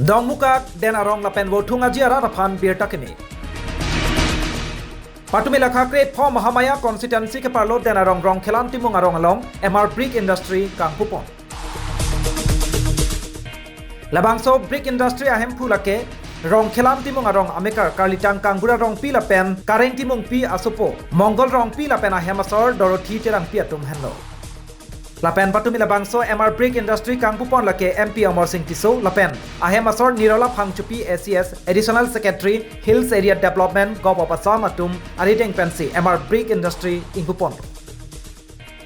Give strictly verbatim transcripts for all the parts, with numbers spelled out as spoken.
Dongmukak, Den Arong lapen Vothung Aji arat aphan birta keme. Patumi la kre-phongo Mahamaya constituency keparlo Den Arong Rongkhelan Timung arong along M R Brick Industry kangpupon. Labangso Brick Industry ahemphu lake Rongkhelan Timung arong amekar Karlitang Kangbura Rongpi lapen Kareng Timungpi asopo Mongol Rongpi lapen ahem asor Dorothy Terangpi atum henlo. Lapen patumi labangso M R Brick Industry kangpupon lake M P Amarsing Tisso lapen ahem asor Nirola Phangchopi A C S, Additional Secretary, Hills Area Development, Govt of Assam atum arideng pensi M R Brick Industry ingpupon.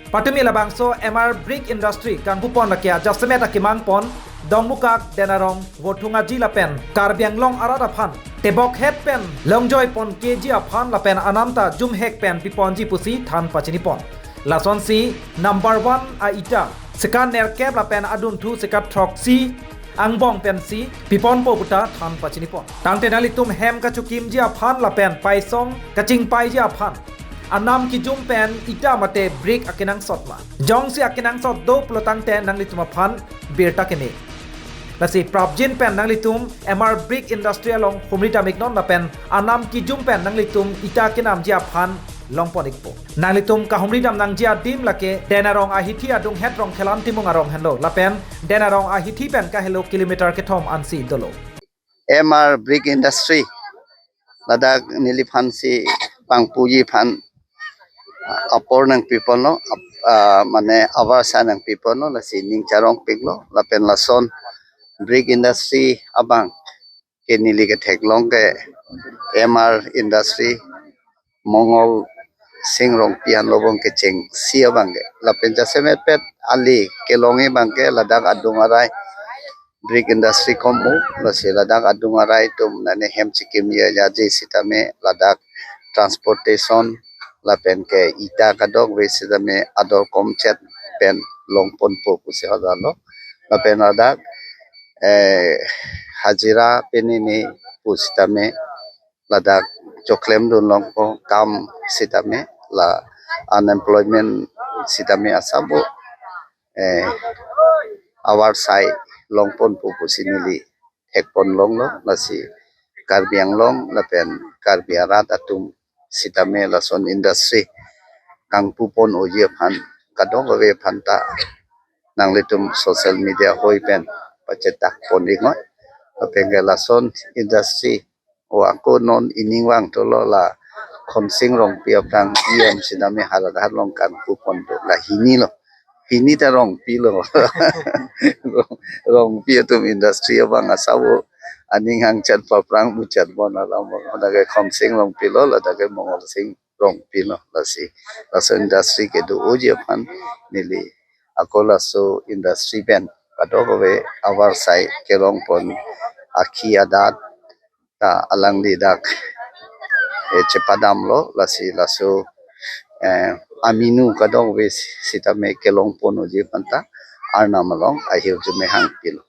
Patumi labangso M R Brick Industry kangpupon lake ajasemet akemangpon Dongmukak, Den Arong, Vothung Aji lapen Karbi Anglong arat aphan tebokhet pen longjoi pon keji aphan lapen anamta jumhek pen piponji pusi than pachinipon. Lasonsi number one a-ita sekan nerkep lapen adunthu sekan throksi angbong pensi piponpo puta than pachinipon. Tangte nanglitum hem kachokimji aphan lapen paisong kachingpaiji aphan anam kijum pen ita mate brick akenangsot ma, jongsi akenangsot do pulo tangte nanglitum aphan birta keme. Lasi prapjin pen nanglitum M R Brick Industry along humri dam-iknon lapen anam kijum pen nanglitum ita kenamji aphan longpon-ikpo. Nanglitum kahumri dam nangji adim lake Den Arong ahithi adunghet Rongkhelan Timung arong henlo lapen Den Arong ahithi pen kahelo kilometer kethom ansi dolo. M R Brick Industry ladak neliphansi pangpuji aphan apor nangpiponlo, ap-, ah, mane avarsa nangpiponlo, lasi ning charongpiklo lapen lason Brick Industry abang ke neli ketheklong ke M R Industry Mongol Sing Rongpi anlo bong kechengsi abang ke. Lapen jasemet pet ali kelongji abang ke ladak adung arai Brick Industry kom u, lasi ladak adung arai atum nane hem chikimji ajaje sitame ladak transportation lapen ke ita kadokave sitame ador komchet pen longponpo pusi hajalo. Lapen ladak, eh, hajira penene pu sitame ladak choklem dunlongpo, kam sitame la unemployment sitame asabo, eh, avarsai longponpo pusi neli thekponlonglo, lasi Karbi Anglong lapen Karbi arat atum sitame lason industry kangpupon oji aphan kadokave aphanta nanglitum social media hoi pen pachetakpon-iknon. Lapen ke lason industry o ako non ining vangthulo, la Khonsing Rongpi aphrang E M sitame Howraghat along kangpupon do, la hinilo. Hini ta Rongpilo. Rong-, Rongpi atum industry abang asabo aning hangchet paphrang buchet bon alam bon. Ladak ke Khonsing Rongpilo, ladak ke Mongol Sing Rongpilo, lasi. Laso industry kedo oji aphan neli ako laso industry pen kadokave avarsai kelongpon akhi adat ta alangli dak, eh, chepadamlo, lasi laso, eh, aminu kadokave sitame kelongpon oji aphanta Arnam along ahirjume hangpilo.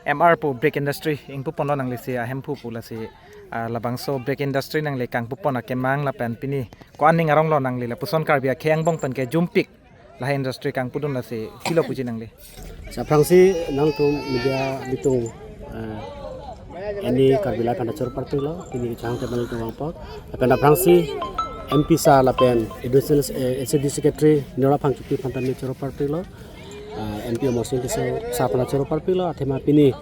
M R pu brick industry ingpuponlo nanglisi ahemphu pu, lasi, ah, labangso brick industry nangli kangpupon akemang lapen pini ko-an ning aronglo nangli lapuson Karbi akhei angbong pen kejumpik lahai industry kangpudun, lasi pilo puji nangli. Sa aphrangsi nangtum media bitung, eh, Any Karbi Live aphanta choro parpiklo, pini kechang teman itu wangpok. Lapen aphrangsi M P sir lapen Additional, eh, H A D Secretary Nirola Phangchopi aphanta me choro parpiklo. Ah, M P Amarsing Tisso sir aphanta choro parpiklo, athema pini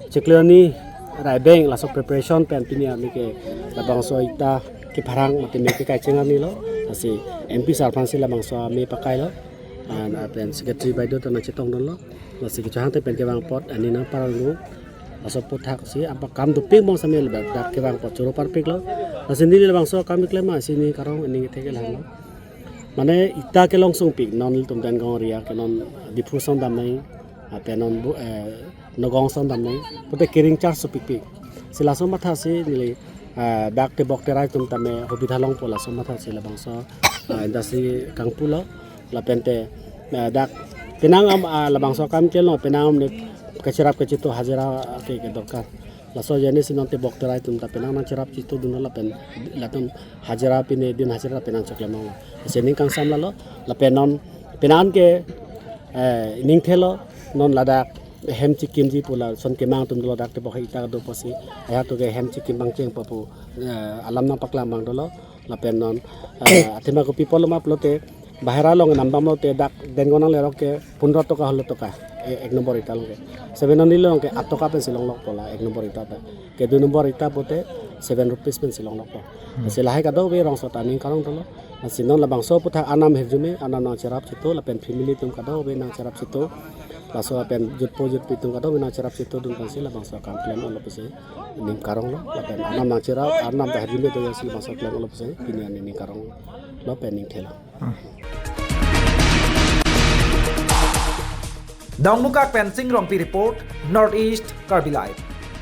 chiklo arni rai beng laso preparation pen pini arni ke labangso ita kepharang mate me kekai cheng arnilo, lasi M P sir aphansi labangso me pakailo, ah, lapen secretary baideo ta nangchetongdunlo, lasi kechang te pen kevang apot ani nangparanglo, laso aputhak si apa kam dopik mong sitame ladak kevang apot choro parpiklo, lasi neli labangso akam keklem ma si ning karong ning thek-el hanglo. Mane ita kelong sungpik non ilitum Dengong area ke non Diphu asong damnang, lapen non bu-, eh, Nagaon asong damnang, pute kiring charge sopikpik. Si laso mathasi neli, eh, dak tebok terai atum tame hobitha longpo, laso mathasi labangso, eh, industry kangpulo, lapen te, eh, dak penang am, ah, labangso akam kelong penang am ne kacherap kachito hajira ke, ke dorkar. Laso jeni si non tebok terai atum ta penang nangcherap chitodun lapen latum hajira pine din hajira penang choklem ong. Lasi ning kangsam lalo, lapen non penang ke, eh, ning thelo, non ladak hem chikimji pu lason kemang atum dolo, dak tebok he ita do pusi, aja to ke hem chikim pangcheng papu, eh, alam nangpaklang abang dolo. Lapen non, eh, athema kopi apotlo ma pulote, bahera along nambam lote dak dengkon nanglerok ke pondro toka, holo toka, eh, ek nombor ita along ke. Seven only along ke aat toka pensi longlok po la ek nombor ita ta. Ke dui nombor ita pute seven rupees pensi longlok po. Hmm. Lasi lahai kadokave rongso ta ning karong dolo. Lasi non labangso aputhak arnam ahirjume, arnam nangcherap cheto, lapen family atum kadokave nangcherap cheto. Laso lapen jutpo jutpi atum kadokave nangcherap cheto dun pensi labangso akam klem olo pusi ning karonglo. Lapen arnam nangcherap, arnam ta ahirjume do jongsi labangso klem olo pusi pini arni ning karonglo pen ning thelo. Dongmukak pen Sing Rongpi report, North East Karbi Live.